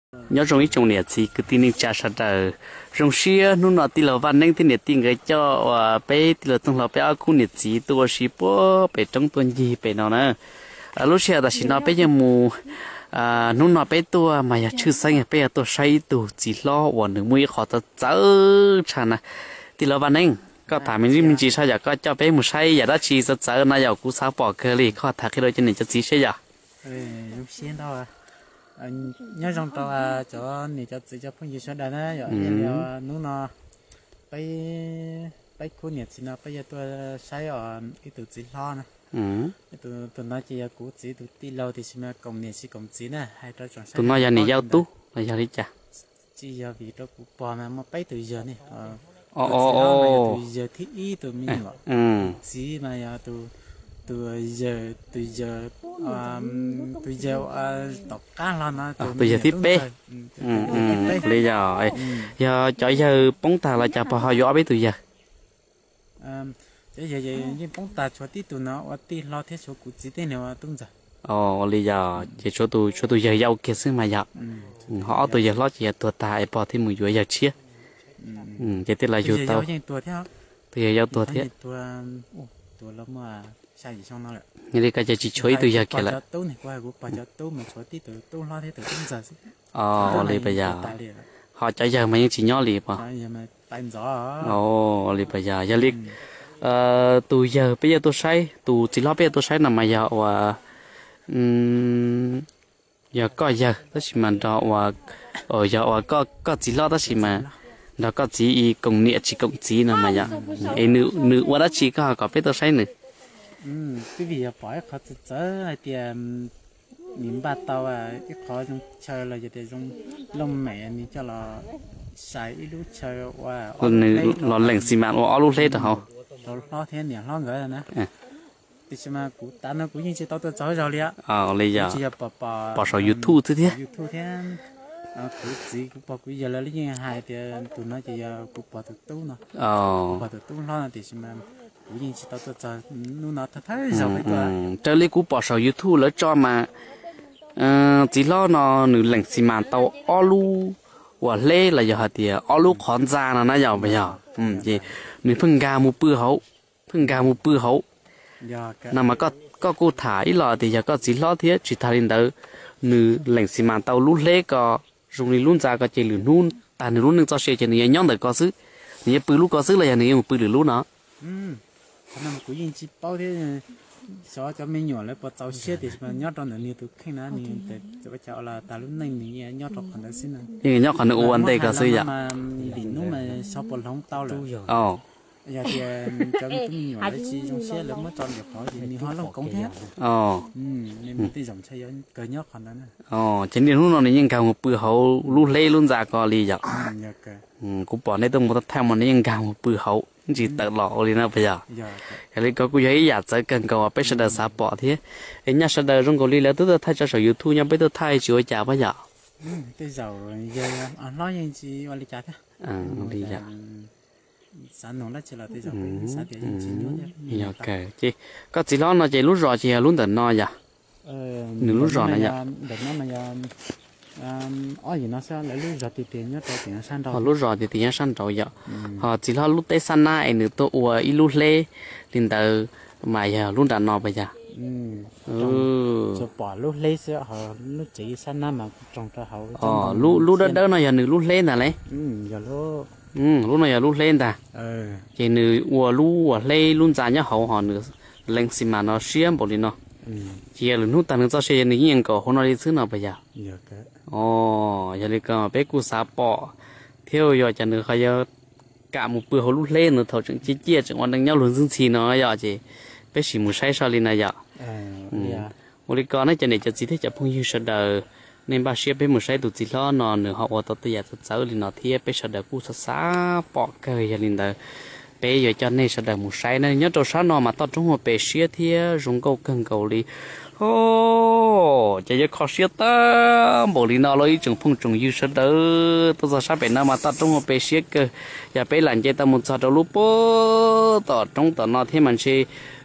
Nyob zoo ib tsoom niam txiv kwv tij neej tsa sawv daws, zoo siab hnub no tij laug Vaj Neeb thiab niam tij nkawd coj uas peb tij laug Txooj Hlau peb ob khub niam txiv tuaj ua si puag pem roob tuaj ncig pem no na. Lub sij hawm tam sim no peb yeej mus, hnub no peb tuaj mas yog tshwj xeeb yog peb yog tuaj saib ib tug txiv hlob uas nws muaj ib qho txawv txawv tshaj na. Tij laug Vaj Neeb, koj tham me ntsis me ntsis saib yog koj coj peb mus saib yam dab tsi txawv txawv no yog kuv xav pom kawg li, koj tham qhia rau cov niam cov txiv seb yog. Nyob zoo rau cov niam cov txiv cov phooj ywg sawv daws na, yog hnub no peb khub niam txiv no peb yuav tuaj saib ib tug txiv hlob na. Tus no ces yog kuv txiv tus tij laug tiam sis mas koom niam tsis koom txiv na, hais rau tsoom saib. Tus no yog niam yau tub los yog li cas? Tsis yog, vim rau kuv pog mas muaj peb tus yawg ne. Tus yawg thib ib tus me nyuam, txiv mas yog tus, tus yawg, tus yawg, tus yawg tom qab hlo no, tus yawg thib peb. Li yog, yog cov yawg poob tag los cas pog ho yuav ob peb tus yawg? Cov yawg yeej poob tag, tshuav tib tug no ua tij hlob thiab tshuav kuv txiv tej niag ua tub ntxawg. Ua li yog ces tshuav tus yawg yau kiag xwb mas yog. Ho ob tug yawg hlob ces yog tuag tag es pog thiaj mus yuav yawg tshiab. Ces thiaj los yug tau. Tus yawg yau tuag thiab. Yog li ko ces tsis tshuav ib tug yawg kiag lawm. Ua li puas yog? Ho cov yawg mas yeej tsis nyob li puas? Ua li puas yog? Yog li tus yawg peb yuav tuaj saib, tus txiv hlob peb yuav tuaj saib no mas yog uas yog koj yawg tab sis mas nrog uas, yog uas koj txiv hlob tab sis mas nrog koj txiv koom niam tsis koom txiv no mas yog. Es nws ua dab tsi koj ho kom peb tuaj saib nws? Twb vim yog pom ib qho txawv txawv hais tias nws npaj tau ib qho zoo chaw los yog tias zoo looj mem, nws coj los sai ib lub chaw ua, nws los leem xi mas ua ob lub hleb rau hauv, rau hlob thiab niam hlob nkawd na. Tiam sis mas kuv tav no kuv yeej tsis tau tuaj txog zaug li. Li yog pom saum YouTube xwb thiab, YouTube thiab. Kuv txiv kuv pog kuv yawg lawv yeej hais tias tus no ces yog kuv pog tus tub no, kuv pog tus tub hlob no, tiam sis mas kuv yeej tsis tau tuaj txog hnub no thawj thawj zaug. Raws li kuv pom saum YouTube lawv tso mas txiv hlob no nws leem xi mas tau ob lub uas hleb los yog hais tias ob lub qhov ntxa no na yog puas yog? Ces nws pheej nkag mus pw hauv, pheej nkag mus pw hauv no mas koj kuj tham ib los tias yog koj txiv hlob thiab, tsis tas li ntawd nws leem xi mas tau lub hleb ko zoo li lub ntxa ko ces lwm hnub tag nws lub neej txoj sia ces nws yuav nyob ntawm ko xwb, nws yuav pw lub ko xwb los yog nws yuav mus pw lwm lub no. Qhov no kuv yeej tsis paub thiab, xyov cov me nyuam lawv puas txaus siab tiam sis mas nyob rau ntawm nws tus kheej na, nws ua cas los tas lub neej nws nyob rau qhov ntawd xwb na. Yeej nyob qhov nws ua ua ntej ko xwb yom. Lim hnub mas xyov puas hloov tau lawm. Yog tias cov me nyuam lawv tsis zoo siab lawv muab tso ntawm qhov ces nws ho looj koov thiab. Tej zaum ntshe yuav kawg nyob qhov ntawd na. Ces niaj hnub no nws yeej nkag mus pw hauv lub hleb lub ntxa ko li yom. Kuv pom nej tuaj mus thaij mas nws yeej nkag mus pw hauv, ntsis tawm los ua li no puas yog? Yog li ko kuj yog ib yam txawv kawg nkaus peb sawv daws xav pom thiab. Es nyaj sawv daws zoo nkaus li lawv twb tuaj thaij tso saum YouTube nyob peb tuaj thaij tsis ua cas puas yog? Tej zaum yawg hlob yeej tsis ua li cas thiab. Xav nug dab tsi los tej zaum peb xav tias yeej tsis nyuaj. Ces koj txiv hlob no ces lub zos ces yog lub ntawm no yom? Nws lub zos no yom? Ntawm no mas yog ob yim no xwb, lawv lub zos tiag tiag nyob rau tim no sab nraud. Ho lub zos tiag tiag nyob sab nraud yom? Ho txiv hlob lub teb sab nab es nws tuaj ua ib lub hleb li ntawd mas yog lub nram no puas yog? Tsuas pom lub hleb xwb, ho lub tsev sab nab mas roog rau hauv. Lub dawb dawb no yog nws lub hleb ntag lauj? Lub no yog lub hleb ntag. Ces nws ua lub ua hleb lub ntxa nyob hauv ho nws lees xi mas no siab npaum li no. Ces yog lwm hnub tag nws txoj sia yog nws yeej nkaum hauv no li xwb no puas yog? Yog li ko peb kuj xav pom thiab, yog cas nws ho yuav kam mus pw hauv lub hleb no thaum tseem ciaj ciaj tseem ua neej nyob luag ntxhi ntxhi no yom, ces peb sim mus saib seb li na yom. Ua li ko nej cov niam cov txiv thiab cov phooj ywg sawv daws, nej npaj siab peb mus saib tus txiv hlob no nws ho ua tau tej yam txawv txawv li no thiab peb sawv daws kuj xav xav pom kawg. Yog li ntawd peb yuav coj nej sawv daws mus saib na. Nyob rau sab no mas toj roob muaj pes siab thiab zoo nkauj kawg nkaus li. Ces yuav kho siab tag npaum li no los ib tsoom phooj tsoom ywg sawv daws, tuaj txog sab pem no mas toj roob muaj pes siab kawg. Yog peb lam nce tau mus txog rau lub puag tom roob tom no thiab mas ntshe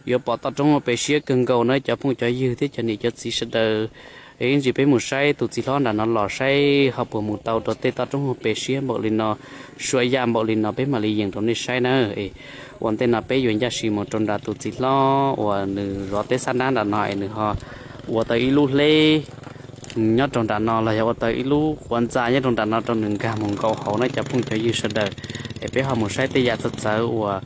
yuav pom toj roob muaj pes siab kawg nkaus na cov phooj cov ywg thiab cov niam cov txiv sawv daws. Es ib ntsis peb mus saib tus txiv hlob nram no los saib ho puas mus tau rau tej toj roob hauv pes siab npaum li no, suab yaj npaum li no peb mam li yees rau nej saib na. Es ua ntej no peb yuav ncaj si mus rau nram tus txiv hlob uas nws zov teb xab nab nram no es nws ho ua tau ib lub hleb nyob rau nram no los yog ua tau ib lub quav ntxa nyob rau nram no rau nws nkag mus nkaum hauv na cov phooj cov ywg sawv daws. Es peb ho mus saib tej yam txawv txawv uas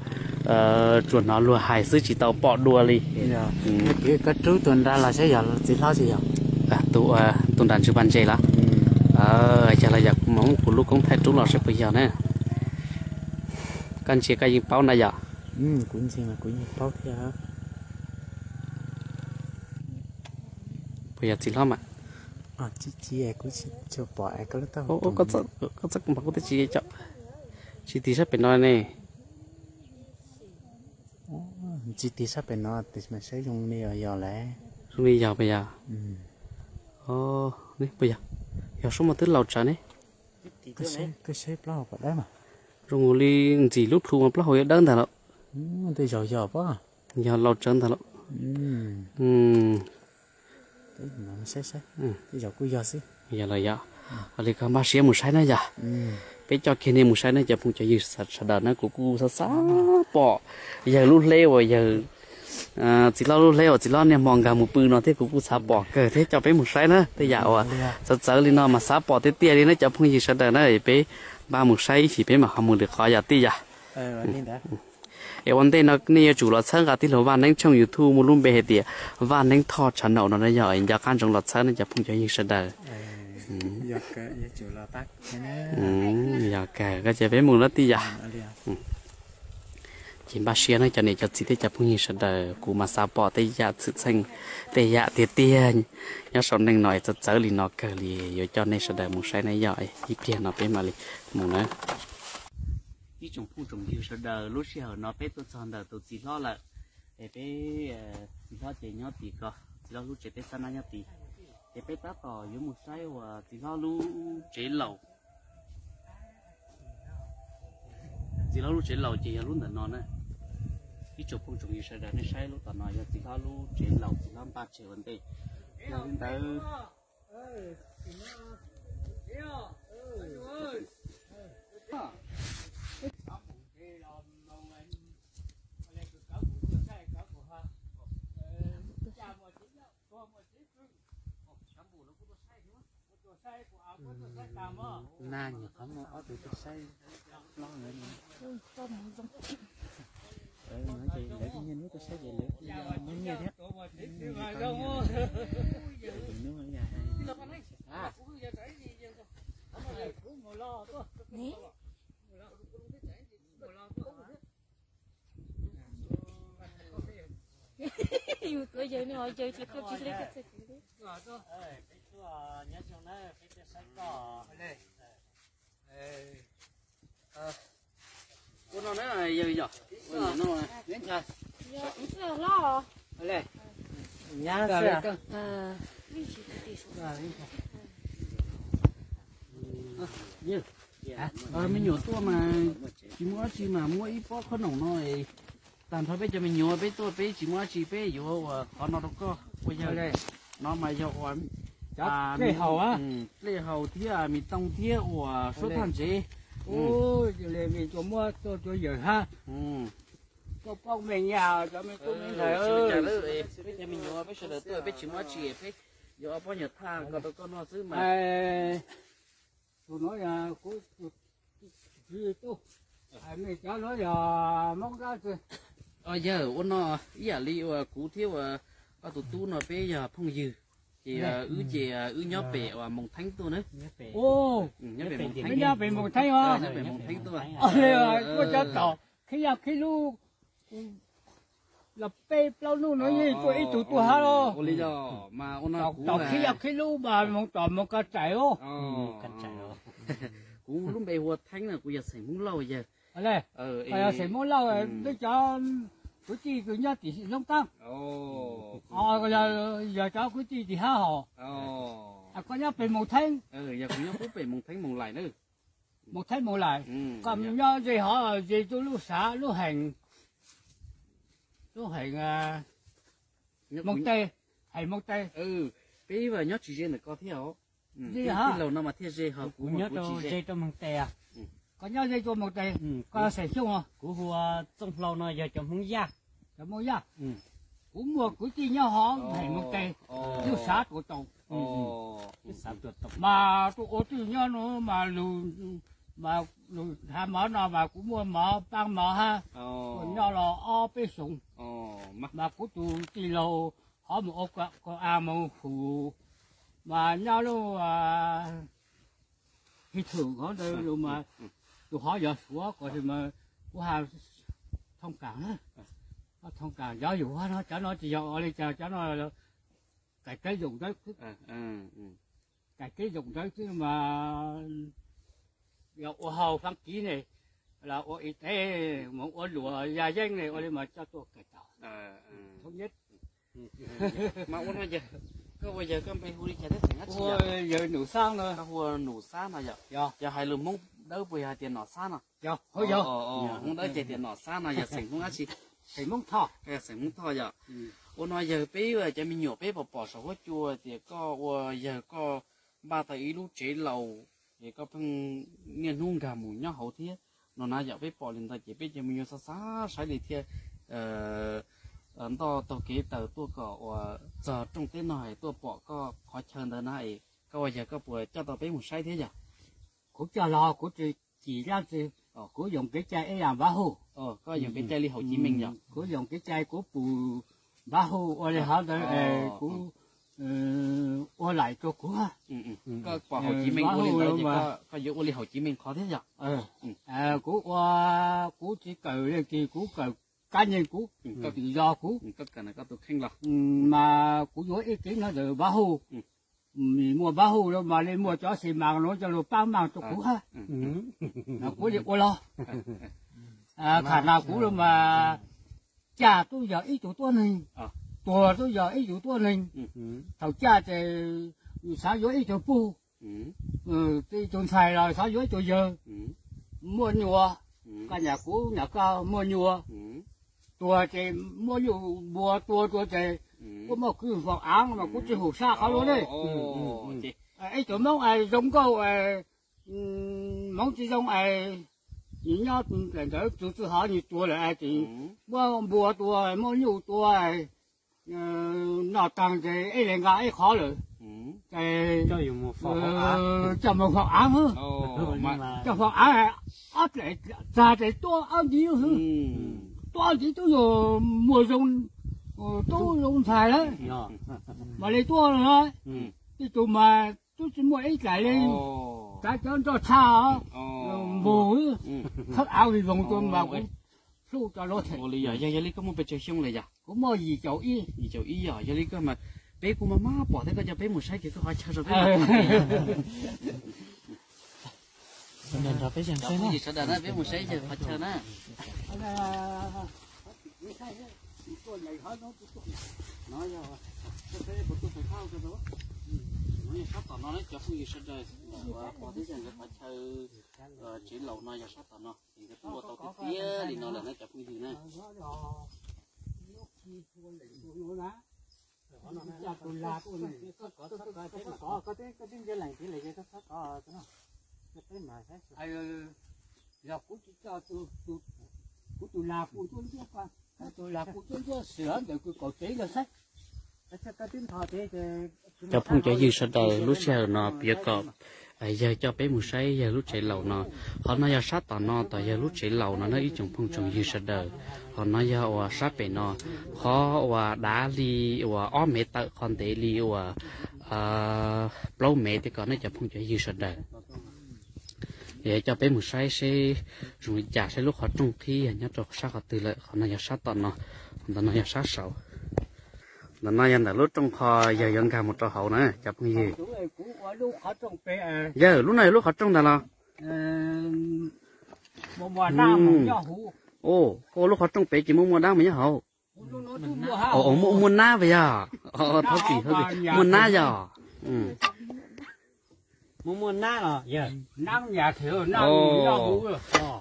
tsuas hnov luag hais xwb tsis tau pom dua li. Koj rub tus nra los saib yog txiv hlob tsis yog? Tus nram ntsws paj ntses los? Yog los yog kuv mam muab kuv lub koob thaij rub los saib puas yog na. Koj ntsia koj yeej paub na yom? Kuv ntsia mas kuv yeej paub thiab. Puas yog txiv hlob mas? Kuv txawb mas kuv twb tsis co. Tsis tig sab pem no ne. Tsis tig sab pem no tes mas saib zoo li yog lawm. Zoo li yog puas yog? Puas yog? Yog sub mas twb laus tsawv ne. Koj saib plaub hau puas dawb mas. Zoo li ntxim lub plhu mas plaub hau yuav dawb ntag lawm. Tej zaum yog pob. Yog laus tsawv ntag lawm. Tej zaum kuj yog xwb. Yog los yog. Ua li koj npaj siab mus saib na yog. Peb coj kiag nej mus saib na cov phooj cov ywg sawv daws na, kuv kuj xav xav pom yawg lub hleb uas yawg txiv hlob lub hleb uas txiv hlob niaj hmo nkag mus pw no thiab kuv kuj xav pom kawg thiab coj peb mus saib na. Tej yam uas txawv txawv li no mas xav pom tiag tiag li na cov phooj ywg sawv daws na, peb npaj mus saib ib chim peb mam ho mus lwm qhov yog tij yam. Es ua ntej no nej yuav tsum los txhawb nqa tij laug Vaj Neeb tshooj YouTube muaj lub npe hais tias Vaj Neeb Thoj channel no na yog, nco qab ntsoov los txhawb nej cov phooj cov ywg sawv daws. Yog kawg, koj cia peb mus na tij yam. Ces npaj siab na cov niam cov txiv thiab cov phooj ywg sawv daws, kuv mas xav pom tej yam txwm txheej, tej yam tiag tiag nyob saum neej no es txawv txawv li no kawg li, yuav coj nej sawv daws mus saib na yog. Ib pliag no peb mam li mus na. Ib tsoom phooj tsoom ywg sawv daws, lub sij hawm no peb tuaj txog ntawm tus txiv hlob lawm. Es peb, txiv hlob ces nyob tim ko, txiv hlob lub tsev teb xab nab nyob tid. Ces peb tab tom yuav mus saib uas txiv hlob lub tsev laus. Txiv hlob lub tsev laus ces yog lub ntawm no na. Ib tsoom phooj tsoom ywg sawv daws nej saib lub tom no yog txiv hlob lub tsev laus, txiv hlob npaj tseg ua ntej. Yog li ntawd na nyuam qhuav muaj ob tug tuaj saib plaub ntawd. Lawv ces lawv nyiaj hnub tuaj saib ces lawv kuj muaj nyiaj thiab. Yus tuav yawg no yawg ces koj tsis hle koj txhais tus li. Ua no na yawg yom. Me nyuam tuaj mas tsis muaj dab tsi mas muab ib pob qhob noom no es tag nrho peb cov me nyuam peb tuaj peb tsis muaj dab tsi peb yuav ua qhov no rau koj ua yawg. No mas yog ua plej haus thiab mis tooj thiab ua suab thaj ntsev. Peb cov me nyuam peb sawv daws tuaj peb tsis muaj dab tsi peb yuav ob pob nyuam thaj ko rau koj noj xwb mas. Tus no kuv tsis tuaj, cov no yog Hmoob Dab. Yawg ua no ib yam li uas kuv thiab uas koj tus tub no peb yog phooj ywg, ces wb ces wb nyob pem uas Moos Theeb tuaj na. Nyob pem Moos Theeb, nyob pem Moos Theeb tuaj. Kuj cov tom khib yaj khib lub los peb plaub hnub no yeej tuaj ib tug tuaj hab los. Ua li yog mas ua no kuv tom khib yaj khib lub mas mus tom mus ka tsaim os. Kuv lub npe hu ua Theeb na, kuv yog xeem Hmoob Lauj yawg. Yog xeem Hmoob Lauj, peb cov kwv tij kws nyob tim Loob Kaab, yog cov kwv tij tim hab hos. Koj nyob pem Moos Theeb, yog kuv nyob pem Moos Theeb Moos Lais na. Moos Theeb Moos Lais, koj nyob ze hov ze tuaj lub xav lub heem, lub heem Moos Tes, heem Moos Tes. Peb nyob tsis ze ntawm koj thiab os. Tij laug no mas thiaj ze ho kuv nyob rau ze rau Moos Tes. Koj nyob ze rau Moos Tes, koj xeem Xyooj os. Kuv hu ua Txooj Hlau no yog cov Hmoob Yaj. Cov Hmoob Yaj. Kuv muaj kwv tij nyob hov Moos Tes, Yug Sav Tuam Taum. Mas tuaj ua twj nyob no mas lug, mas lug hav mov no mas kuv muaj mov paab mov hab, tuaj nyob los ob peb xyoos. Mas kuv tus tij laug hov mus ua koom av mus hum, mas nyob lub Hib Thwm hov ntawd mas tus hov yog Suav ko mas kuv has thooj kaam na, thooj kaam yog yug no, cov no tsis yog ua li cas, cov no kaim teb yoom ntawd, kaim teb yoom ntawd xwb mas yog ua hauj faab kiv ne, los ua i teb mus ua luam ya yeeb ne, ua li mas coj tuaj kaim tau. Thoob nyeb. Mas ua no yawg, koj ua yawg koj npe hu li cas thiab xeem dab tsi? Yawg Num Xab no. Koj hu ua Num Xab no yom? Yog hais lus Hmoob Dawb puas yog hais tias Nom Xab no? Yog, Hmoob Dawb ces tias Nom Xab no yog xeem Hmoob dab tsi? Xeem Hmoob Thoj. Xeem Hmoob Thoj yom. Ua no yawg peb cov me nyuam peb pom pom saum huab cua tias koj ua yawg koj npaj tau ib lub tsev laus, es koj pheej niaj hnub nkag mus nyob hauv thiab no na yom. Peb pom li ntawd ces peb cov me nyuam xav xav saib li thiaj ntoj taug kev taws tuaj kom uas txog rooj teb no es tuaj pom koj qhov chaw ntawd na es koj ua yawg koj puas coj tau peb mus saib thiab yom? Kuv coj los kuv tsis cim dab tsi, kuv yoom kev cai ib yam npav huj. Koj yoom kev cai li Haum Civ Meej yom? Kuv yoom kev cai kuv pum npav huj ua li hov ntawd es kuv ua laim rua kuv. Koj pom Haum Civ Meej ua li ntawd ces koj yuav ua li Haum Civ Meej qhov thiab yom? Kuv ua, kuv tsis kawm leej twg, kuv kawm kab nyeeg kuv, kawm zos kuv. Koj kawm koj tus kheej los mas kuv yuav ib kev no ntawm npav huj. Muaj npav huj los mas li muaj cov xi mas no coj lug paab maaj rua kuv hab. Kuv li ua los tham na kuv los mas caj tub yog ib tug tuab neeg, tuag tub yog ib tug tuab neeg. Thaum caj ces xav yuav ib tug pug, ib tug ntxhais los xav yuav ib tug yawg. Muaj nyuas, koj nyam kuv nyam koj muaj nyuas. Tuag ces muaj nyuj npua tua tuag ces kuj muaj kwv faus aav mas kuv tsis hum sab qhov luaj ne. Ib tug Hmoob zoo nkauj, Hmoob tsis zoo es nws nyob ntawd txug txij hov nws tuag lawm es muab npua tua muab nyuj tua noj taag ces ib leeg nqa ib qhov lawm, ces coj mus faus aav, coj faus aav, ob dlaim txag ces tuab ob ntiv, tuab ob ntiv tub yog muaj zoo, tub zoo ntxhais lawm, mam li tuab no. Ib tug mas tub tsis muaj ib dlaim li, cav cov nroj tshaj, npog, khawb aav li voog tua mas kuv hlub cov luag them. Yog yog li koj muaj pes tsawg xyoo lawm yog? Kuv muaj yim caum ib. Yim caum ib yog, yog li koj mas peb kuj maj maj pom thiab, koj coj peb mus saib kiag koj qhov chaw rau peb. Nrog peb saib na, peb mus saib yawg qhov chaw na. Sab tom no cov phooj ywg sawv daws, pom thiab yog nkawd qhov chaw tsev laus no yog sab tom no, nkawd tuaj ua tau tiag tiag li no lawm na cov phooj ywg na. Yog kuv tsis coj kuv tus lag kuj tuaj ntsuab, tus lag kuj tuaj ntsuab sim ntawd kuv kaum tsev lawm xwb. Cov phooj cov ywg sawv daws, lub sij hawm no piav kom yawg coj peb mus saib yawg lub tsev laus no. Qhov no yog sab tom no, tom yawg lub tsev laus no na ib tsoom phooj tsoom ywg sawv daws. Qhov no yog uas sab pem no, qhov uas dav li uas ob mev tawm, qhov ntev li uas plaub mev tej ko nej cov phooj cov ywg sawv daws. Yog coj peb mus saib seb zoo li cas, saib lub qhov rooj qhib yog nyob rau sab qhov twg lawm. Qhov no yog sab tom no, ntawm no yog sab saud. Ntawm no yog ntawm lub rooj qhov yawg yuav nkag mus rau hauv na cov phooj ywg. Yawg, lub no yog lub qhov rooj ntag los? Ua lub qhov rooj pem ces muaj muaj dab mus nyob hauv. Muaj muaj nab puas yog? Thov txim, thov txim, muaj nab yog.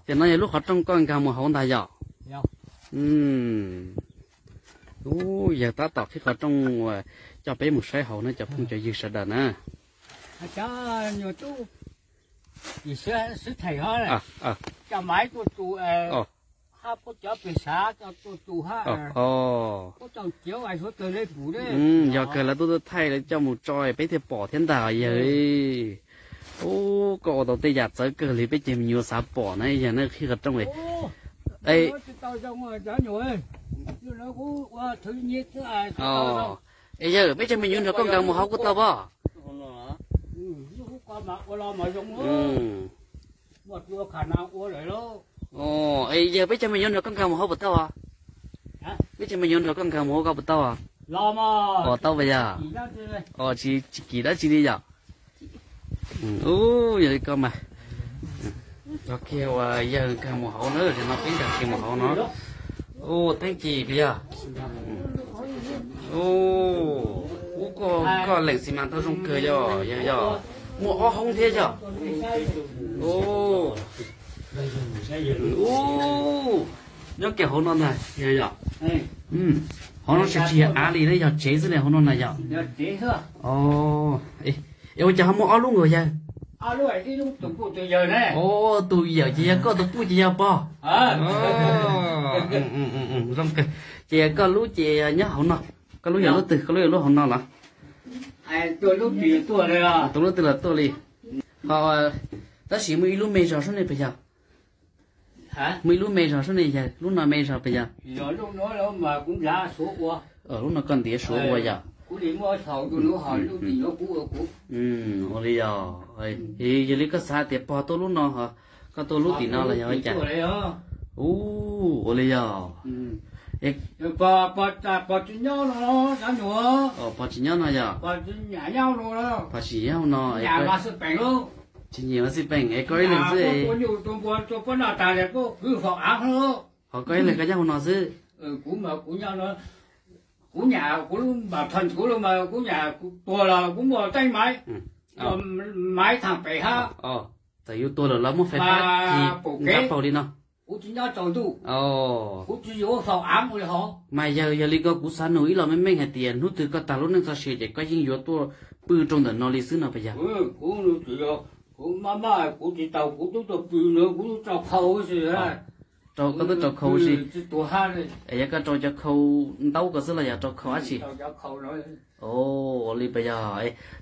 Ces no yog lub qhov rooj koj nkag mus hauv ntag yog? Yawg tab tom qhib qhov rooj uas coj peb mus saib hauv na cov phooj cov ywg sawv daws na. Cov nyuag tub, xib thais hov, cov maiv tuaj tus, hab puab cov peg sav tuaj tus hab, puab tau ciav suav tawg le pum. Yog kawg lawv tuaj tuaj thaij lawv coj mus tso peb thiaj pom thiab ntag yawg. Ub, koj ua tau tej yam txawv kawg li peb cov me nyuam xav pom na yawg na qhib qhov rooj li. Es yawg, peb cov me nyuam nrog koj nkag mus hauv kuj tau pob? Es yawg, peb cov me nyuam nrog koj nkag mus hauv puas tau? Peb cov me nyuam nrog koj nkag mus hauv koj puas tau? Os, tau puas yog? Os, tsis kim dab tsi li yom. Ub, yog li koj mas, txog kiag uas yawg nkag mus hauv na, tam no peb nkag kiag mus hauv no. Ub, teeb ci puas yog? Ub, koj leem xi mas tau zoo kawg yog, yog, yog. Muaj ob hoob thiab yog? Ub, nyob kiag hauv no ntag yog, yog. Hauv no tsis, tsis yog av li ne, yog tsev xwb ne hauv no na yog? Es ua cas ho muaj ob lub nkaus yawg? Os, tus yawm ces yog koj, tus puj ces yog pog. Zoo kawg. Ces yog koj lub ces nyob hauv no, koj lub yog lub twg, koj lub yog lub hauv no los? Tus lub twg los tuaj li. Ho tab sis muaj ib lub me zog sab ne puas yog? Muaj ib lub me zog sab ne yawg, lub no me zog puas yog? Lub no koj ntiav suav ua yom? Ua li yog. Yog li koj xav tias pog tuaj lub no ho koj tuaj lub tim no los yog ua cas? Ub, ua li yog. Pog tsis nyob no yog? Pog tsis nyob no. Tsis nyiam mas xij peem es koj ib leeg xwb. Ho koj ib leeg koj nyob hauv no xwb? Kuv nyam kuv mam thoj ntxhuv los mas kuv nyam kuv tuag los kuv muaj teeb maiv, maiv thaaj pem hab. Txawm yus tuag lawm los muaj fais fab ci nrab paug li no. Kuv tsis nyob tsaus ntuj, kuv tsis yuav faus av ua li hov. Mas yawg, yog li ko kuv xav nug ib los meej meej hais tias hnub twg koj tag lub neej txoj sia ces koj yeej yuav tuaj pw rau ntawm no li xwb no puas yog? Kuv, kuv maj maj kuv tsis tau, kuv twb tuaj pw no kuv twb rau khau xwb. Rau, koj twb rau khau xwb. Es yog koj rau cov khau ntaub ko xwb los yog rau khau dab tsi? Ua li puas yog?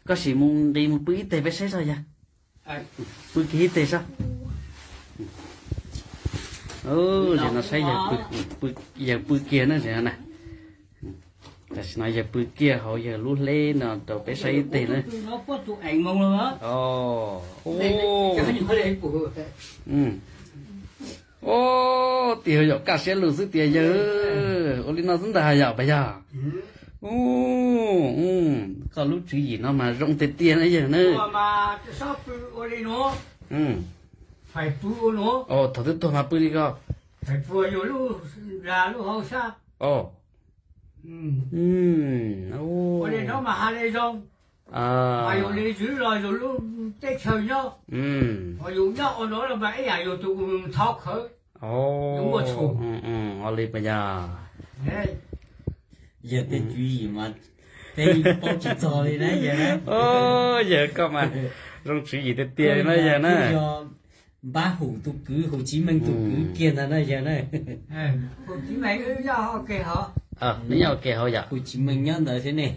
Koj sim mus nqis mus pw ib teg peb saib zog yog. Pw kiag ib teg sab. Tam no saib yawg pw kiag na. Tam sim no yawg pw kiag hauv yawg lub hleb no rau peb saib ib teg na. Ub, tiag yog kaj siab lug xwb tiag yawg. Ua li no xwb ntag yom puas yog? Koj lub tswv yim no mas zoo tiag tiag na yawg na. Thaum twb tuag mas pw li ko. Ua li no mas ha li zoo, mas yus li zwv los yus lub teb chaws nyob, yus nyob ua no los mas ib yam yus tus thov khawv, yus muaj txhum. Ua li puas yog? Yawg tej tswv yim mas peb paub tsis txog li na yawg na. Yawg koj mas zoo tswv yim tiag tiag li na yawg na. Npab Hum tus kwv, Hum Tsiv Meej tus kwv kiag ntag na yawg na. Nws nyob ua ke hauv yom? Hum Tsiv Meej nyob ntawd thiab ne.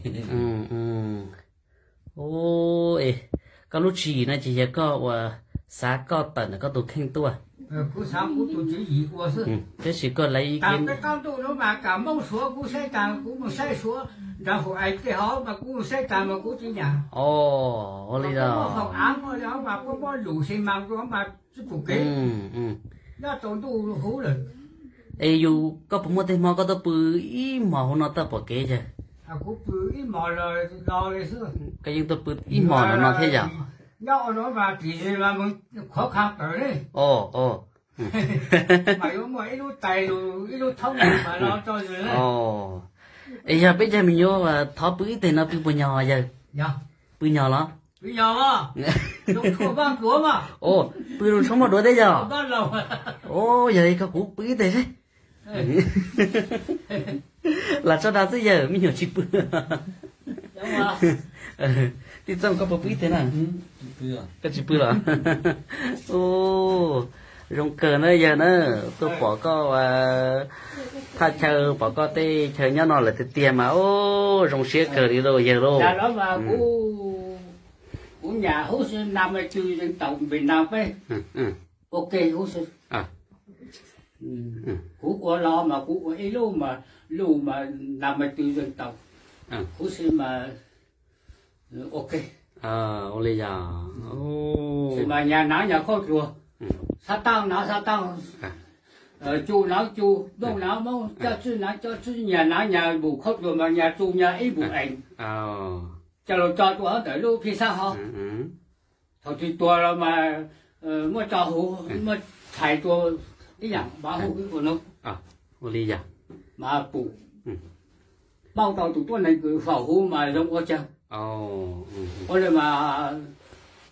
Koj lub tswv yim no ces yog koj uas xav koj tawm ntawm koj tus kheej tuaj. Tab sis koj lawv ib qab ntuj no mas kam Moob Suav kuv saib taag, kuv mus saib Suav nrad Hum Ais tej hov mas kuv mus saib taag mas kuv tsis nyam. Ua li os. Nyob tsaus ntuj huv lawm. Es yus, koj puas muaj tej hmo koj tuaj pw ib hmos hauv no tau pom kev yawg? Kuv pw ib hmos los li xwb. Koj yeej tuaj pw ib hmos los no thiab yom? Nyob ua no mas tim mas khov kho tawm li. Mas yuav muaj ib lub tais lug ib lub thoob mas no rau yus. Es yog peb cov me nyuam thov pw ib teg no pw puas nyog yawg? Pw nyog los? Pw zoo tshoob muaj duav thiab yog? Yog li koj kuv pw ib teg seb. Lam tso dag xwb yawg, me nyuam tsis pw. Tij Txooj, koj puas pw ib teg na? Koj tsis pw los? Ub, zoo kawg na yawg na, tuaj pom koj thaj chaw, pom koj tej chaw nyob no lawm tiag tiag mas ub zoo siab kawg li lauj yawg lauj. Kuv nyam hub xi nam ma cw zeej taum npe nam peb, ok hub xi. Kuv ua los mas kuv ua ib lub mas, lub mas nam ma cw zeej taum, hub xi mas ok. Ua li yog, xi mas nyas nav nyas khaub dluag, xab taaj nav xab taaj, cu nav cu, mooj nav mooj, coj tswb nav coj tswb, nyas nav nyas npum khaub dluag mas nyas tsu nyas ib npum ees, coj los tso rau hauv ntawm lub phij xab hov. Thaum twg tuag los mas muab tso huv, muab tshais rau ib yam npav huv ua no. Ua li yog, mas pum, pauj tau tus tuab neeg kws faus huv mas zoo ua caag. Ua li mas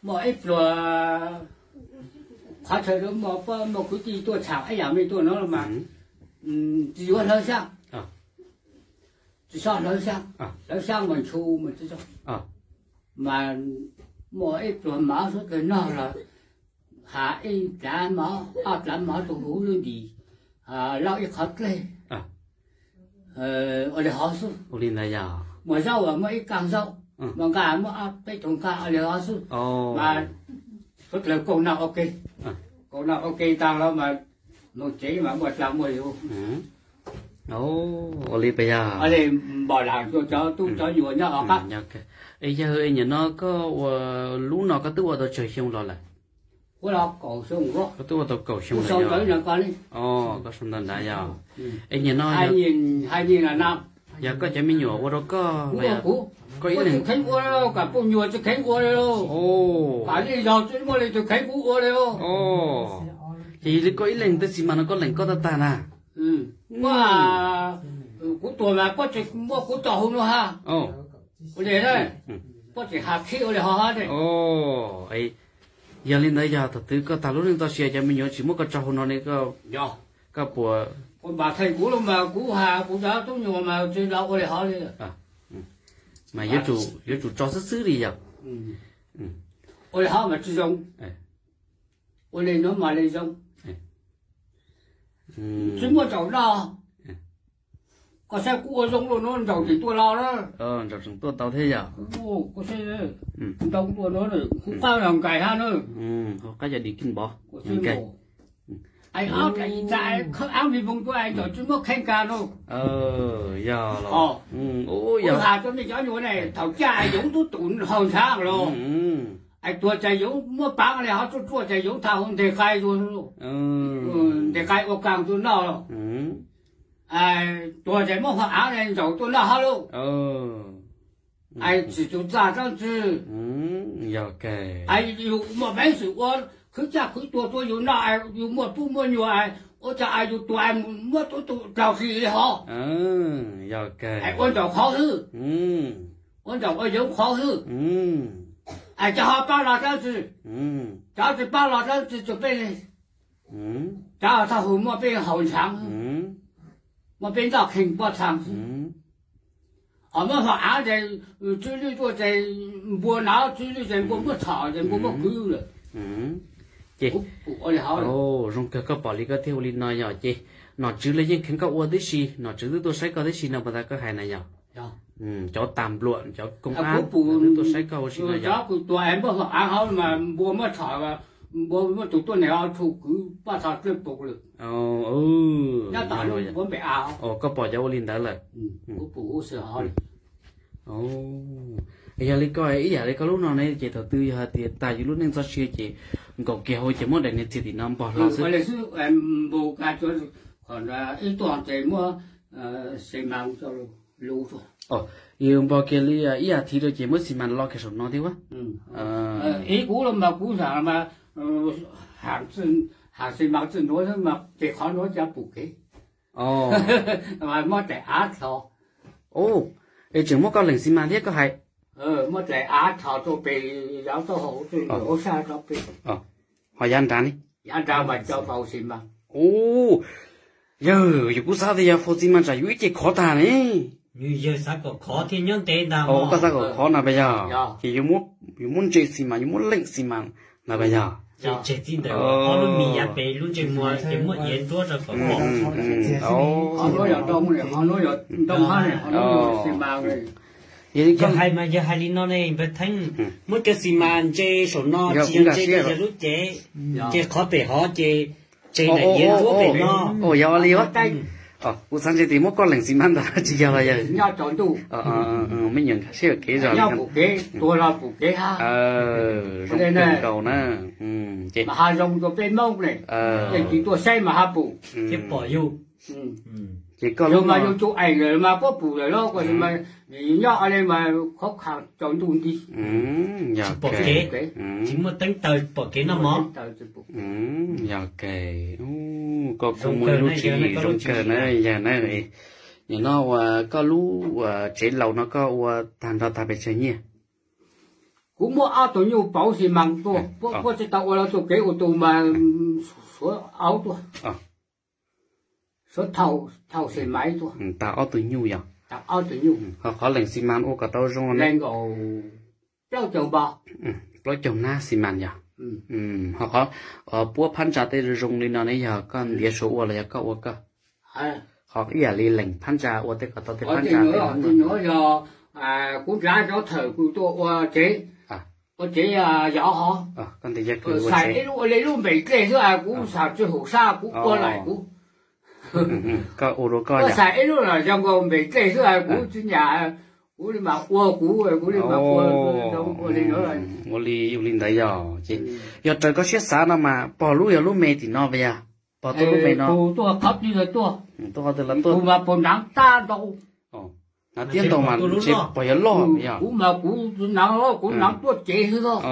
muaj ib pluag qhov chaw muaj, muaj kwv tij tuaj tsham ib yam mej tuaj no los mas tsis yuav hlawv xyaab, tsis txhob hlawv xyaab, hlawv xyaab mas ntshu mas tsis txhob. Mas muaj ib pluag mov suav kawg noj los has ib dlav mov ob dlav mov rau huv lub ntim, lauj ib qhov dlej, ua li hov xwb. Ua li ntawd yog, muaj zaub uas muaj ib kaag zaub, muaj nqaj muaj ob peb tug nqaj, ua li hov xwb. Mas suav dlawg koom noj ok, koom noj ok taag los mas moog tsev mas muaj dlaa muaj lug. Ua li pas yog, npam lam rua cov tub cov nyuam nyob hov qab. Es yawg, es nyam no koj ua, lub no koj twb ua tau tsawg xyoo los lawm? Koj twb ua tau kaum xyoo los yog? Koj sau ntawv nrad yog. Es nyam no yog koj cov me nyuam ua rau koj los yog? Koj ib leeg kheev ua, kuv nyuam tsis kheev ua li. Kuv li yog tsis muaj leej twg kheev kuv ua li. Ces yog li koj ib leeg tej xi mas no koj leem koj tag tag na? Kuv tuag mas puab tsis muab kuv tso hauv no hab. Ua li, puab tsis has khib ua li hov hab. Yog li ntawd yog thaum twg koj tag lub neej txoj sia cov me nyuam tsis muab koj tso hauv no ne, koj puas? Kuv npam theej kuv los mas kuv has kuv cov tub nyuam mas tsis los ua li hov li. Mas yuav tsum tso xwb xwb li yog. Ua li hov mas tsis zoo. Ua li no mas li zoo. Tsis muaj nraum no. Koj saib kuv ua zoo luaj no nraum tseem tuaj los na. Nraum tseem tuaj tau thiab yog. Ntoo tuaj no, hu qab los nkais hab na. Hu qab cov di kij npov. Aib ob tsa ib tsa khawb aab me moog tuaj es nraum tsis muab kheej kag no. Yog los, has rua mej cov nyuam ne, thaum caj yoov tub tum haus ntshav los, es tuag tas yoov muab paav le hov tsuaj tsuaj tas yoov tha hu nteg qai, nteg qai ua kaag tug noj. Tuag tas muab hov aav le nraum tuaj noj hab lauj. Es tsim tus txaj dlaab tsi, yus muaj peev xwm ua khwv txaj khwv tuag rua yus noj, yus muaj pub muaj nyuam, ua cas yus tuag muab tub tum dlaug si li hov. Es ua nraum qhov xwb, ua nraum ua yoov qhov xwb. Es cov ho paab los dlaab tsi, cov tsis paab los dlaab tsi rua peb le, cov thaum hwv muaj peb haus ntshav, muaj peb noj kheej poj txha xwb. Ho muab hov aav ces tswv lwj tuaj ces npua nov, tswv lwj ces npua muab txhom ces npua muab kwv lawm. Ces zoo kawg koj pom li koj thiaj ua li no yog ces nom tswv los yeej kheev koj ua tib si, nom tswv twb tuaj saib koj tib si no puas tas koj hais na yog? Cov tas npluam cov koob ab twb tuaj saib koj ua si no yog? Cov kuv tuag es muab hov aav hov mas npua muab txhom, npua muab tus tuab neeg ho tshu kwv poj txha dlej pum lawm. Koj pom cov ua li ntawd lawm. Yog li koj ib yam li koj lub no ne ces thaum twg yog hais tias tag yus lub neej txoj sia ces nkaum kiag hauv ces muab daim niag txiag tim no npog hlo xwb. Yus npog kiag li ib yam thiv rau ces muab xi mas lo kiag saum no thiab ua. Ib kuv los mas kuv xav mas, has xi mas txwj nuav mas pem qhov nuav cas pum kev, muab daim av tho. Es tseem muab koj leem xi mas thiab koj hais. Muab daim av tho rau pem, yov taub hau rau sab rau pem, ho yav nrad ne, yav nrad mas coj faus xi mas. Yawg, yus kuj xav tias yog faus xi mas tsam yus ib ce khov tag ne. Nws yawg xav kom khov thiaj nyob ntev ntag. Koj xav kom khov no pas yog? Ces yuav muab ntse xi mas, yuav muab leem xi mas no pas yog? Tseg txij ntawm ob lub mis yav pem lub ntsej muag ces muab iav nruab rau kom khov. Yog hais mas yog hais li no ne npawg Theeb, muab cov xi mas ntse saum no tsis yog ntse rau yawg lub cev, ces qhov pem hov ces tseg daim iav nruab pem no. Yog li, kuv xav ntse tias muab koj leem xi mas ntag, tsis yog los yawg? Me nyuam nkag siab kev zog. Zoo kawg nkaus na. Ces Yog ke, koj kuj muaj lub tswv yim zoo kawg na yawg na. Nim no uas koj lub tsev laus no koj ua tag nrho tag pes tsawg nyiaj? Kuv muaj ob tug nyuj pauv xi mas tuaj, puab tsis tau ua los txuj kev ua tus mas suav auv tuaj, suav thauj xi mas tuaj. Tag ob tug nyuj yog? Tag ob tug nyuj. Ho qhov leem xi mas ua kom tau zoo ne? Plaub caug npo. Plaub caug nab xi mas yog? Ho qhov puab phab ntsa tej zoo li no ne yog koj ntiav suav ua los yog koj ua koj? Qhov ib yam li leem phab ntsa ua tej kom tau tej phab ntsa tej. Yog kuv nrad cov thawm kuv tuaj ua tsev, ua tsev yov hov. Xais ib lub ua li lub npem dlej xwb, kuv xav tsw hum sab kuv ua laim kuv. Koj ua rau koj, xais ib lub los zoo nkaus npem dlej xwb, kuv tsis nyam, kuv li mas ua kuv, kuv li mas ua, ua li no. Ua li, ua li ntawd yog ces yog raws koj siab xav no mas pog lub yog lub me tim no pas yog? Pog tuaj lub me no. Tuaj qhov twg los tuaj, tuaj qhov twg los tuaj, mas pog nrad tab ntau. Nrad tiab ntau mas ntshe pog yuav loj yog? Kuv mas kuv tsis nrad, kuv nrad tuaj cev xwb os.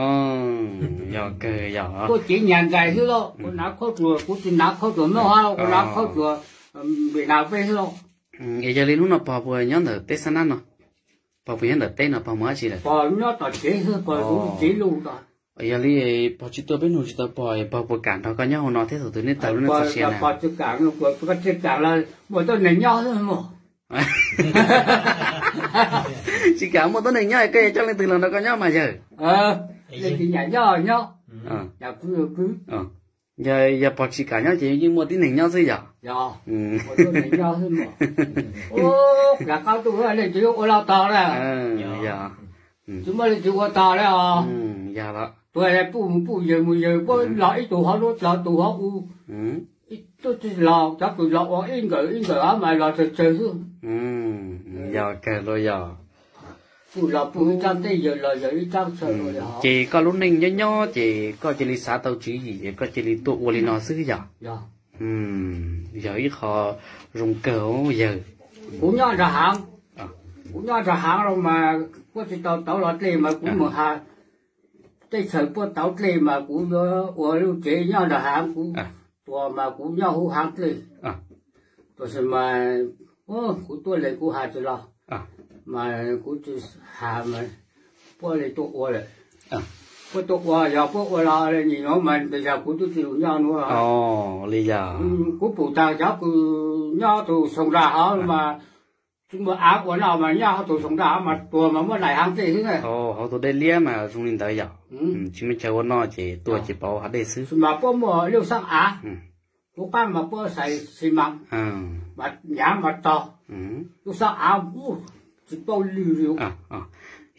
Yog kawg yog. Tuaj cev nyas ntais xwb os, kuv nrad khaub ruas, kuv tsis nrad khaub ruas Nplog, kuv nrad khaub ruas Vietnam peb xwb os. Es yog li hnub no pog puas nyob ntawm teb Xab Nab no? Pog puas nyob ntawm teb no, pog mus dab tsi lawm? Pog nyob tom tsev xwb, pog kuv cev lus os. Yog li pog tsis tuaj peb hnub tsis tau pog, pog puas kam nrog koj nyob hauv no thiab thaum twg nej tawg lub neej txoj sia na? Pog tsis kam, koj tsis kam los muaj tuab neeg nyob xwb mog. Tsis kam muaj tuab neeg nyob, koj yuav coj leej twg los nrog koj nyob mas yawg? Leej twg nyam nyob nyob, yog pog tsis kam nyob ces yeej muaj tib neeg nyob xwb yog? Yog, muaj tib neeg nyob xwb mog. Ua, kav qab tuaj leej twg ua los tog na. Tsis muaj leej twg ua tog li os. Tuag puj mus puj, yawg mus yawg, puab los ib tug hov lub, los tus hov u. Ib tug los, cov kws los ua ib nkawm ib nkawm mas los tsawg tsawg xwb. Yog kawg los yog. Puj los puj ib tsaab teb, yawg los yawg ib tsaab teb. Ces koj lub neej nyob nyob ces koj cia li xav tau tswv yim es koj cia li tuaj ua li no xwb yog? Yog ib qho zoo kawg yawg. Kuv nyob nrag haav, kuv nyob nrag haav los mas puab tsis tau tauv los dlej mas kuv mus has teb chaws puab tauv dlej mas kuv yuav ua lub tsev nyob nrag haav, kuv tuag mas kuv nyob hauv haav dlej. Tab sis mas kuv tuaj lees kuv has tsis los, mas kuv tsis has mas puab li tuaj ua lawm. Puab tuaj ua, yog puab ua los nim no mas yog kuv twb tsis nyob nuav. Li yog kuv pum tag cov kws nyob tus Xoo Nrag hov mas tsis muaj av ua noj mas nyob hauv tus Xoo Nrag hov mas tuag mas muab laim haav dlej xwb na. Hauv tus dej liab mas zoo li ntawd yog? Tsis muaj chaw ua noj ces tuag ces pauv hauv dej xwb. Mas puab muaj lub xab av, lub qaab mas puab xais xi mas, mas nyav mas tog, lub xab av tsis paub lwg li.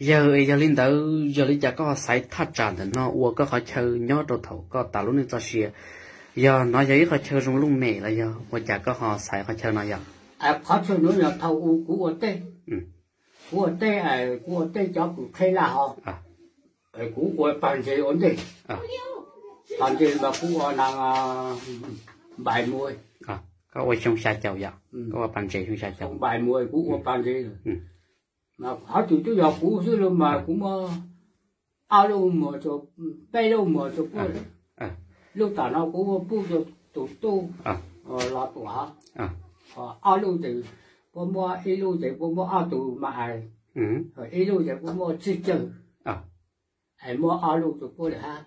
Yawg, yog li ntawd yog li cas koj ho xaiv thaj tsam ntawm no ua koj qhov chaw nyob rau thaum koj tas lub neej txoj sia? Yog no yog ib qhov chaw zoo looj mem los yog ua cas koj ho xaiv qhov chaw no yog? Qhov chaw no yog thaum u kuv ua teb, kuv ua teb, kuv ua teb cov kws qheb laj hov, kuv ua pag ntses ua ntej. Pag ntses mas kuv ua na npais mus. Koj ua xyoo xya caum yom? Koj ua pag ntses xyoo xya caum. Npais mus kuv ua pag ntses. Mas qhov twg twb yog kuv xwb los mas kuv muab ob lub muag, peb lub muag rau puab. Lub tom no kuv muab pub rau tus tub los tuam hov. Ob lub ces puab muab, ib lub ces puab muab ob tug mas ais, ib lub ces puab muab tsib cawg, es muab ob lub rau puab lawm hab.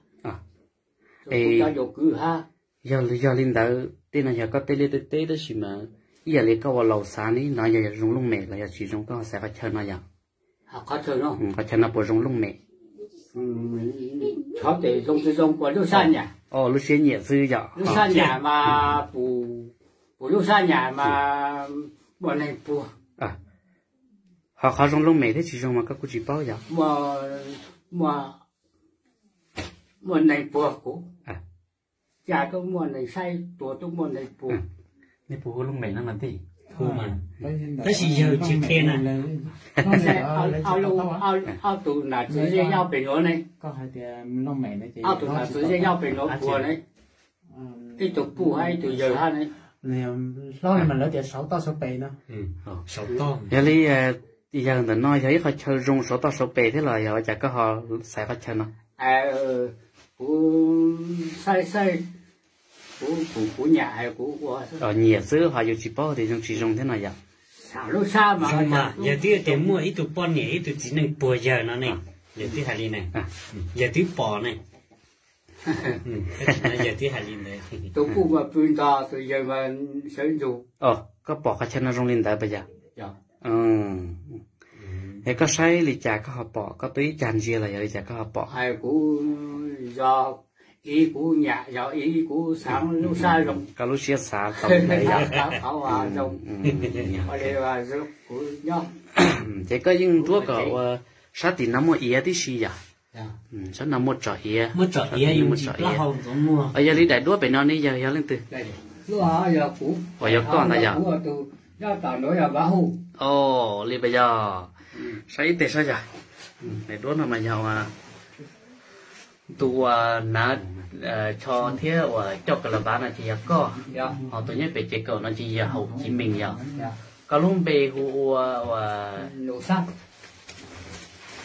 Rau kuv cov yau kwv hab. Yog, yog li ntawd tej no yog koj tej liaj tej teb tab sis mas Ib yam li koj ua laus xav ne, no yog zoo looj mem los yog tsis zoo, koj ho xaiv qhov chaw no yom? Qhov chaw no puas zoo looj mem? Lub siab nyiam xwb yom? Lub sab nyam mas, puas lub sab nyam mas muaj neeg puag. Ho qhov zoo looj mem thiab tsis zoo mas koj kuj tsis paub yom? Muaj neeg puag kuv, cas tuaj muaj neeg saib, tuag tuaj muaj neeg puag. Nej puas hu looj mem no mas tij? Tab sis yawg tsis qhia na. Ob tug nam txwv ze yaj pem nuav ne. Ob tug nam txwv ze yaj pem nuav puag ne. Ib tug puj hab ib tug yawg hab ne. Hlob mas lawv tias saud toj saud pem no. Yog li yawg ntawm no yog ib qhov chaw zoo saud toj saud pem thiab los yog ua cas koj ho xaiv qhov chaw no? Kuv saib saib, kuv, kuv nyiam, kuv ua, nyiam xwb ho yus tsis paub tias zoo tsis zoo thiab no yom. Zoo mas yawg twb tias muaj ib tug poj niam ib tug txiv neej puag yawg no ne. Yawg twb hais li ne. Yawg twb pom ne. Yawg twb hais li ntawd. Tus puj mas pw nrog tus yawg mas sawv ntsug. Koj pom qhov chaw no zoo li ntawd puas yog? Es koj saib li cas koj ho pom, koj tuaj ib cag ntsia los yog li cas koj ho pom? Kuv yog ib, kuv nyiam, yog ib, kuv xaav lub sab zoo, koj lub siab xav tau ntawd yog. Ces koj yeej nruab kom ua sab tim no muaj iav tib si yom? Sab no muaj tsom iav, muaj tsom iav, yog li daim duab pem no ne yawg yog leej twg? Uas yog koj ntag yog? Os, li puas yog? Saib ib teg saib yog. Daim duab no mas yog tus uas hnav tsho thiab uas coj ka la vav no ces yog koj, ho tus nyob pem ces kaum no ces yog Haum Civ Mees yog. Koj lub npe hu ua, ua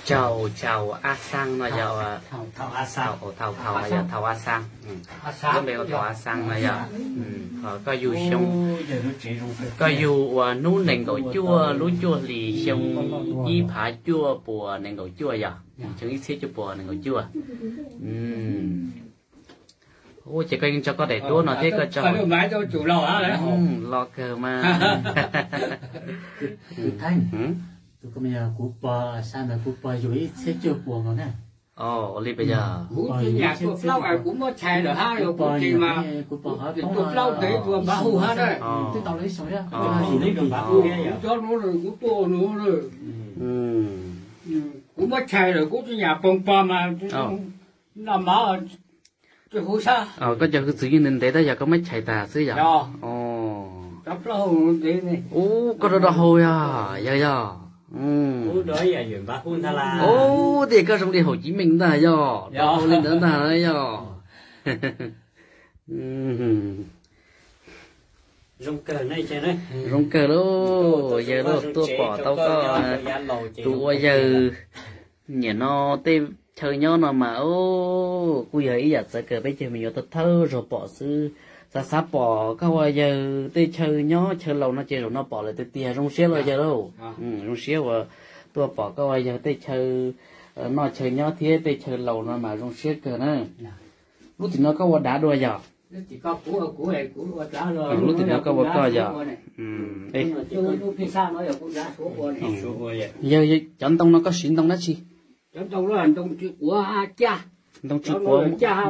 Thaum, Thaum A Xaas no yog, Thaum, Thaum no yog Thaum A Xaas. Lub npe hu Thaum A Xaas no yog. Koj yug xyoo, koj yug uas hnub nees nkaum cuaj lub cuaj hlis xyoo ib phav cuaj puas nees nkaum cuaj yog, xyoo ib txhiab cuaj puas nees nkaum cuaj. Ua ces koj yeej tso koj daim duab no thiab koj tso, los kawg mas. Kuv pog xav ntawd kuv pog yug ib txhiab cuaj puas nkaus na. Ua li puas yog? Kuv tsis nyiam tua plaub, kuv muab tshais lawm hab, yog kuv tsis mas kuv tua plaub tes tua npav hu hab na. Kuv cov nuav kuv tuaj nuav, kuv muab tshais lawm kuv tsis nyiam poog pog mas noj mov tsis huv sab. Koj cov hwj txwv yeej ntev ntev tab yog koj muab tshais tag xwb yom? Ub, koj rau rau hau yog, yog, yog. Ub, tias koj zoo li Haum Civ Mees ntag yog, rau hau li ntawd ntag yog. Zoo kawg lauj, yawg lauj, tuaj pom tau koj tus ua yawg. Nim no tej chaw nyob no mas kuj yog ib yam txawv kawg, peb cov me nyuam thawj thawj zaug pom xwb. Xav xav pom koj ua yawg tej chaw nyob chaw laus no ces zaum no pom lawm tiag tiag, zoo siab lauj yawg lauj. Zoo siab uas tuaj pom koj ua yawg tej chaw noj chaw nyob thiab tej chaw laus no mas zoo siab kawg na. Lub tim no koj ua dav dua yog? Lub tim no koj ua koj yog? Yawg, cov ntoo no koj siv ntoo dab tsi? Ntoo tsis quav,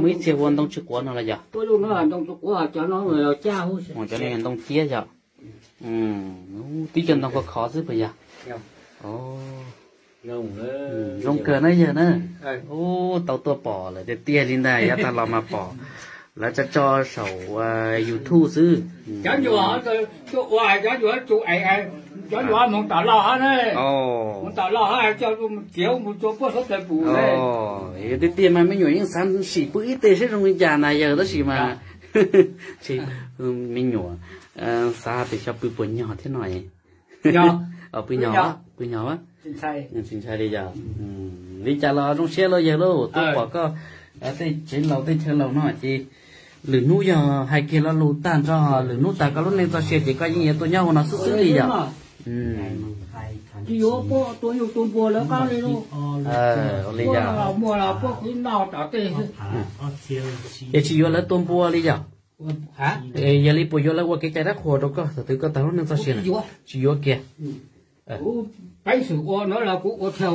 muaj ib txhia hu ua ntoo tsis quav no los yog? Cov no yog ntoo ciab yog? Tib co ntoo khov khov xwb puas yog? Zoo kawg na yawg na. Ub, tau tuaj pom lawm tiag tiag li ntag, yav tag los mas pom lawv tso tso saum YouTube xwb. Cov nyuam, cov nyuam moog tom lauj hab ne, moog tom lauj hab coj txiav mus rua puab suav dawg pum. Tiag tiag mas me nyuam yeej xav sim pw ib teg saib zoo li cas na yawg, tab sis mas me nyuam xav tias xyov pw puas nyog thiab no. Pw nyog, pw nyog, tsis ntshai li yog. Li cas los zoo siab lauj yawg lauj, tuaj pom koj tej tsev laus tej chaw laus no ces lwm hnub yog hais kiag lo lus tag nrho, lwm hnub tag koj lub neej txoj sia ces koj yeej yuav tuaj nyob ua no xwb xwb li yog? Tsis yuav, tua nyuj tua npua lawv qab li lauj. Ua li yog, muaj los puab kuv noj tom tej. Ces tsis yuav lawv tua npua li yog? Yog li puas yuav lawv ua kev cai dab qhuas rau koj thaum twg koj tag lub neej txoj sia? Tsis yuav kiag. Peb xwm ua no los kuv ua theo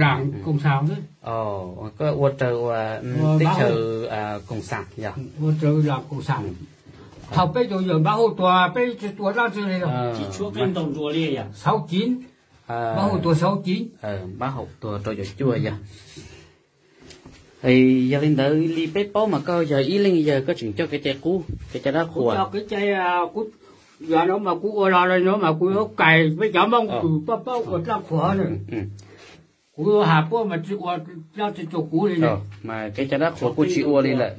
đảng cộng sản xwb. Koj ua raws uas teb chaws cộng sản yog? Ua raws đảng cộng sản. Thaum peb tus yawm Npab Hauj Tuag peb tsis tua dab tsi li. Sáu chín. Npab Hauj Tuag sáu chín. Npab Hauj Tuag rau caum cuaj yog. Yog li ntawd li peb paub mas koj yog ib leej yawg koj tseem coj kev cai qub kev cai dab qhuas. Yog no mas kuv ua los no mas kuv yuav kais peb cov Hmoob tus pab paub ua dab qhuas. Kuv yuav has puab mas tsis ua dab tsi rau kuv li. Mas kev cai dab qhuas kuj tsis ua li lawm.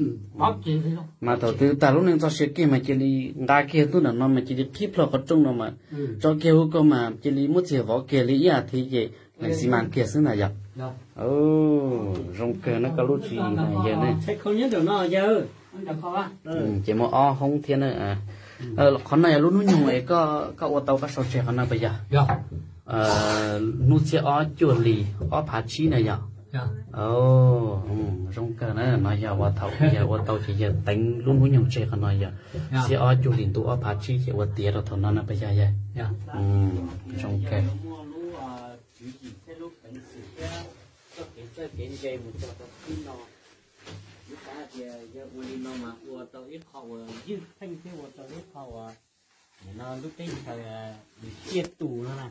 Mas thaum twg tag lub neej txoj sia kiag mas cia li nqa kiag tub ntawm no mas cia li qhib plho qhov rooj no mas tso kiag hu ko mas cia li muab txiag vov kiag li ib as thiv ces lees xi mas kiag xwb ntag yog. Zoo kawg na koj lub tswv yim na yawg ne. Ces muaj ob hoob thiab na. Qhov no yog lub hnub nyoog es koj ua tau koj sau tseg qhov no puas yog? Hnub xiab ob cuaj hli ob phav tsib na yog? Zoo kawg na, no yog ua thaum yawg ua tau ces yawg teev lub hnub nyoog tseg qhov no yog xiab ob cuaj hlis ntuj ob phav tsib ces ua tiav rau thaum no na puas yog yawg? Zoo kawg. Lub kev txawj kev ntse mus txog rau tib no, lub kav tias yawg ua li no mas ua tau ib qho uas ywj pheej thiab ua tau ib qho uas nim no lub teb chaws yus ciaj tus no na.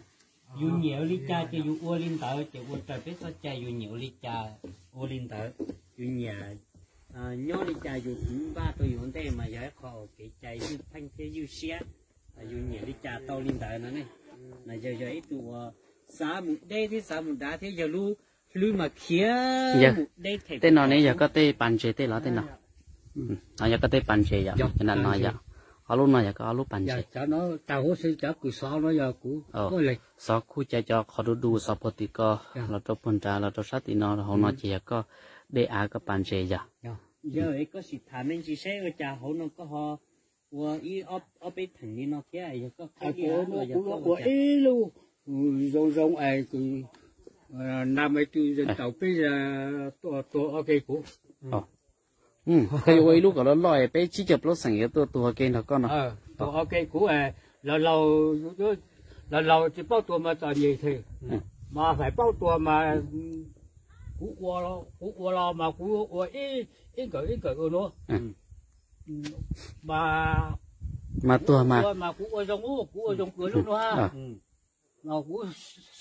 Yus nyiam ua li cas ces yus ua li ntawd ces ua raws peb txoj cai, yus nyiam ua li cas ua li ntawd, yus nyiam nyob li cas yus kwv npaj rau yus ua ntej mas yog ib qho kev cai ywj pheej thiab ywj siab. Yus nyiam li cas tau li ntawd no ne. Mas yog yog ib tug uas xav mus deb thiab xav mus dav thiab yog lub hlwb mas khiav mus deb them. Tej no ne yog koj tej pas ntses tej los tej no? Yog koj tej pas ntses yom, cov nram no yom? Ob lub no yog koj ob lub pas ntses. Cov no tag huv si cov kws xov no yog kuv. Xov khuj cai cov qhov du du xov puag tim ko los rau puag nrad los rau sab tim no hauv no ces yog koj dej av koj pas ntses yog. Yog koj sim tham me ntsis seb ua cas hauv no koj ho ua ib ob peb theem li no thiab yog koj ua ib lub zoo zoo es nam es tw tau peb tuag ob ke kuv. Koj yuav ua ib lub kom loj loj peb tsib caug plaub xeem yuav tuaj tuag ke nrog koj no. Tuag ob ke kuv, laus laus tsis paub tuag mas txom nyem thiab, mas faim paub tuag mas kuv ua, kuv ua los mas kuv ua ib nkawm ib nkawm ua nuav. Mas, mas tuag mas, mas kuv ua zoo, kuv ua zoo kawg lub nuav. Kuv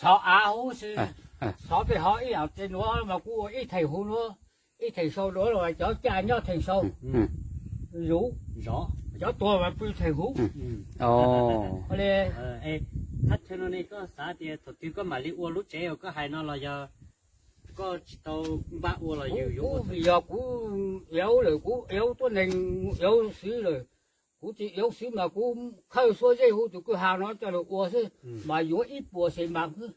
xov av huv si, xov tej hov ib yam tej nuav mas kuv ua ib theem huv nuav, ib theem sau nuav los cov caj nyob theem sau, zuv, cov tuag mas pw theem huv. Li, thaj chaw no ne koj xav tias thaum twg koj mam li ua lub tsev uas koj hais no los yog koj tsis tau npaj ua los yus yuav? Yog kuv ev lawm, kuv ev tuab neeg ev xwb lawm, kuv tsis ev xwb mas kuv khawb xuab zej huv tus kwj ha no coj los ua xwb, mas yuav ib puas xi mas xwb,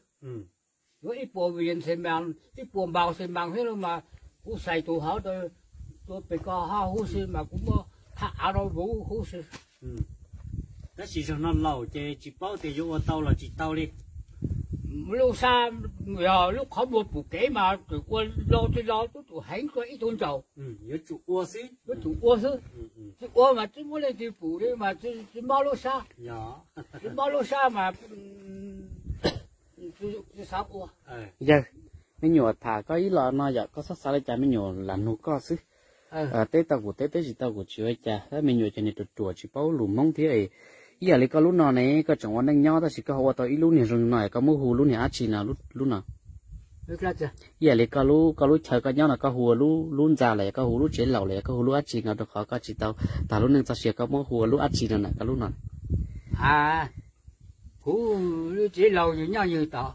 yuav ib puas vias xi mas, ib puas npaus xi mas xwb no mas kuv xais tus hov rau pem ko hov huv si mas kuv muab thaj av rau vuv huv si. Tab sis zaum no laus ces tsis paub tias yuav ua tau los tsis tau li. Lub sab, yog lub qhov muag pum kev mas ua lo tsis lo tub tus heev dua ib tug ntsaum. Yuav tsum ua xwb, yuav tsum ua xwb. Tsis ua mas tsis muaj leej twg pum li mas tsis mob lub sab, tsis mob lub sab mas tsis xav ua. Yawg, me nyuam tham koj ib los no yom, koj txhob xav li cas, me nyuam lam nug koj xwb. Teb tau kuv teb, teb tsis tau kuv tsis ua cas, me nyuam cov niag ruam ruam tsis paub lus Hmoob thiab. Ib yam li koj lub no ne, koj tseem ua neej nyob tab sis koj ho ua tau ib lub niag zoo no, koj muab hu lub niag dab tsi no lub no? Ib yam li koj lub, koj lub chaw koj nyob no koj hu ua lub ntxa los yog koj hu lub tsev laus los yog koj hu lub dab tsi no, rau qhov koj tsis tau tag lub neej txoj sia koj muab hu ua lub dab tsi no na koj lub no? Kuv lub tsev laus nyob yog tod.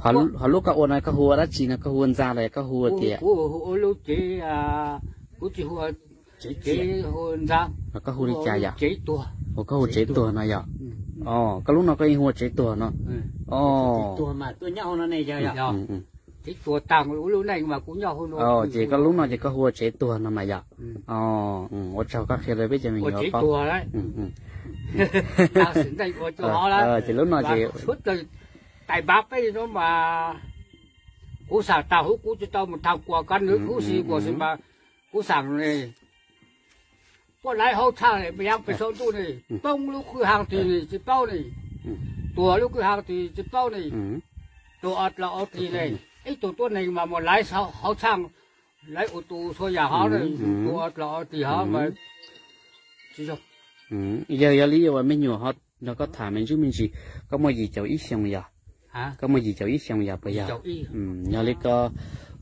Ho lub koj ua no koj hu ua dab tsi no, koj hu ua ntxa los yog koj hu ua tias? Kuv ua lub tsev, kuv tsis hu ua tsev, hu ua ntxa. Koj hu li cas yom? Ua koj hu tsev tuag no yom? Koj lub no koj yeej hu ua tsev tuag no. Tsev tuag mas tuaj nyob hauv no ne yog. Tsev tuag tag ua lub neej mas kuv nyob hauv no. Ces koj lub no ces koj hu ua tsev tuag no mas yom? Ua tsaug koj qhia rau peb cov me nyuam paub. Ces lub no ces tais npav peb no mas kuv xam tag huv kuv tsis tau mus tham kuas kab nwv huv si kuas si mas kuv xam puab laiv hauv tshaj ne, yav pes saum ntuj ne, poob lub kwj ha tis ne tsis paub ne, tuag lub kwj ha tis tsis paub ne, tuag ob dlaus ob tis ne, ib tug tuab neeg mas mus laiv hauv tshaj, laiv ua tus txhua yam hov ne, tuag ob dlaus ob tis hov mas tsis zoo. Yog, yog li uas me nyuam ho nrog koj tham me ntsis me ntsis, koj muaj yim caum ib xyoos yog? Koj muaj yim caum ib xyoos yog puas yog? Yog li ko,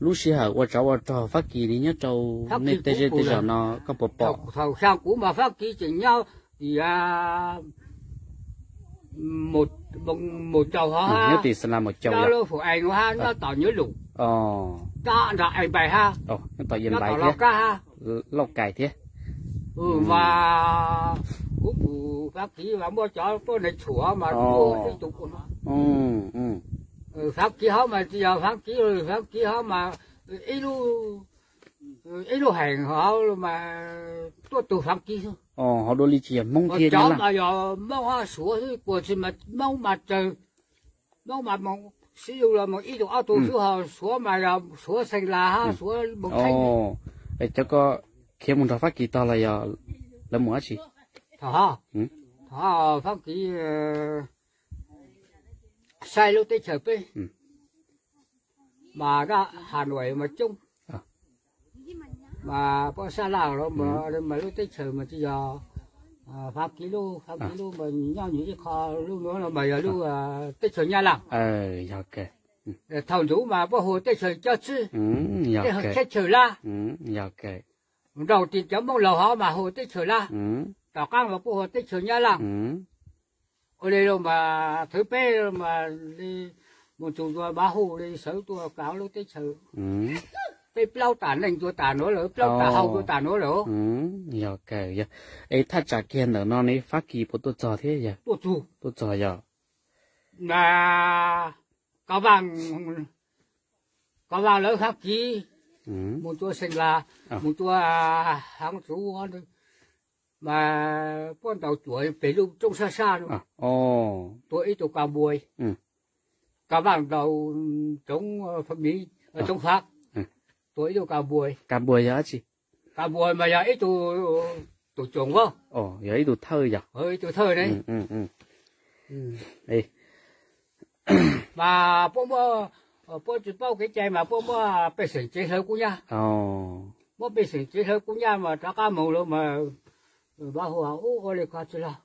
lub sij hawm ua tsov ua rog Fab Kis li nyob rau nej tej zej tej zos no koj puas pom? Thaum xyaa kuv mas Fab Kis tseem nyob tim Mus Caus hov, nyob tim Xas Las Mus Caus, nyob lub Fum Ees hab, nyob tom Nyuab Lus, nyob nram Ees Npais hab, nyob tom Los Kab hab, Lauj Kais thiab. Mas kuv mus Fab Kis mas muaj cov tuab neeg tshuam mas tuaj ib tug. Fab Kis hov mas tsis yog Fab Kis, Fab Kis hov mas ib lub, ib lub heem hov mas tuaj tug Fab Kis xwb. Ho dua li tsis yog Hmoob thiab, cov mas yog Moob hab Suav xwb, kuas tsis mas Moob mas tsawg, Moob mas moog sib yug los moog ib tug ob tug xwb, ho Suav mas yog Suav Xees Las hab Suav Moos Theeb. Cov koj khiav mus nrog Fab Kis tog los yog lawv mus dab tsi? Thaum Fab Kis saib lub teb chaws peb mas dab Has Nuam mas coob, mas puab sab laj los mas lub teb chaws mas tsis yog Fab Kis lub, Fab Kis lub mas nyob ib qho, lub nuav no mas yog lub teb chaws Nyab Laj. Thaum ntawd mas puab hu teb chaws Coj Tswb, teb chaws Lab. Nraug tim cov Moob laug hov mas hu teb chaws Lab, tom qaab los puab hu teb chaws Nyab Laj. Ua li los mas thwv peb mas li mus txug ua Npab Huj li sawv tuaj kaav lub teb chaws. Peb plaub tas neej tuaj tas nuav lawm, plaub tas hau tuaj tas nuav lawm. Es thaj tsam kiag ntawm no ne Fab Kis puas tuaj txog thiab yog? Tuaj txog yog? Mas Kav Vaaj, Kav Vaaj lawv Fab Kis mus tua Xees Las, mus tua Haav Txuv, mas puab ntaus cuam peg lub roob sab sab no, tua ib tug Kav Npuas. Kav Vaaj ntaus tsoov Fab Kis, tsoov Fab, tua ib tug Kav Npuas. Kav Npuas yog dab tsi? Kav Npuas mas yog ib tug tug tsoom, yog ib tug thawj yog? Ib tug thawj ne. Mas puab muaj, puab tsis paub kev cai mas puab muaj pej xeem tsev hlawv kub nyab. Muab pej xeem tsev hlawv kub nyab mas rov qab moog lawm mas Npab Huj ua li ko tsis log,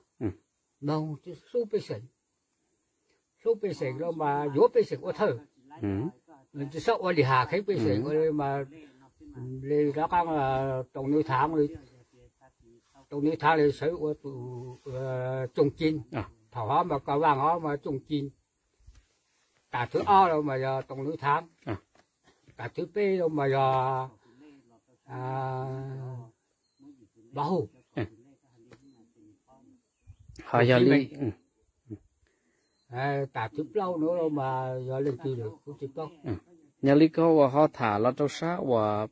moog xub pej xeem, xub pej xeem los mas yuav pej xeem ua thawj, tsis xob ua li has kheev pej xeem ua li mas li rov qab Toom Nws Thaav, Toom Nws Thaav li sawv ua tus Tsooj Ci. Thaum hov mas Kav Vaaj hov mas Tsooj Ci. Tam thwv ob los mas yog Toom Nws Thaav, tam thwv peb los mas yog Npab Huj. Ho yog li, tam thwv plaub nuav los mas yog leej twg lawm kuv tsis paub. Yog li koj uas ho tham los rau sab uas